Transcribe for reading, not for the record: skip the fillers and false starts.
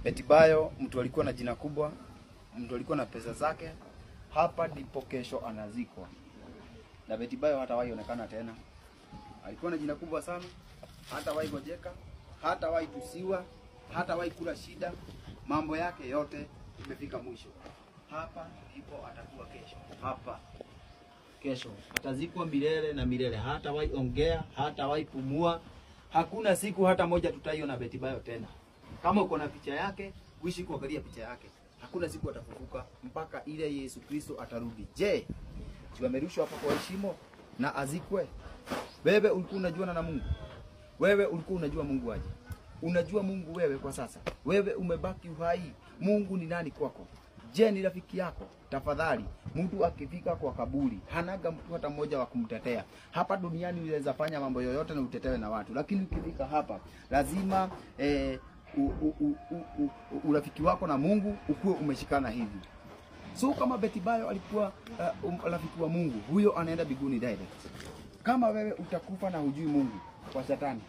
Betty Bayo, mtu alikuwa na jina kubwa, mtu alikuwa na pesa zake. Hapa ndipo kesho anazikwa, na Betty Bayo hatawahi onekana tena. Alikuwa na jina kubwa sana, hatawahi gojeka, hatawahi tusiwa, hatawahi kula shida. Mambo yake yote imefika mwisho. Hapa ndipo atakuwa kesho, hapa kesho atazikwa milele na milele, hatawahi ongea, hatawahi pumua. Hakuna siku hata moja tutaiona Betty Bayo tena. Kama uko na picha yake, uishi kuangalia picha yake. Hakuna siku atafufuka mpaka ile Yesu Kristo atarudi. Je, si amerushwa hapo kwa heshima na azikwe? Wewe ulikuwa unajuana na Mungu? Wewe ulikuwa unajua Mungu aje? Unajua Mungu wewe kwa sasa? Wewe umebaki uhai. Mungu ni nani kwako? Je, ni rafiki yako? Tafadhali, mtu akifika kwa kaburi hanaga mtu hata mmoja wa kumtetea. Hapa duniani unaweza fanya mambo yoyote na utetewe na watu, lakini ukifika hapa lazima urafiki wako na Mungu ukuwe umeshikana hivi. So kama Betty Bayo alikuwa rafiki wa Mungu, huyo anaenda biguni direct. Kama wewe utakufa na hujui Mungu, kwa shetani.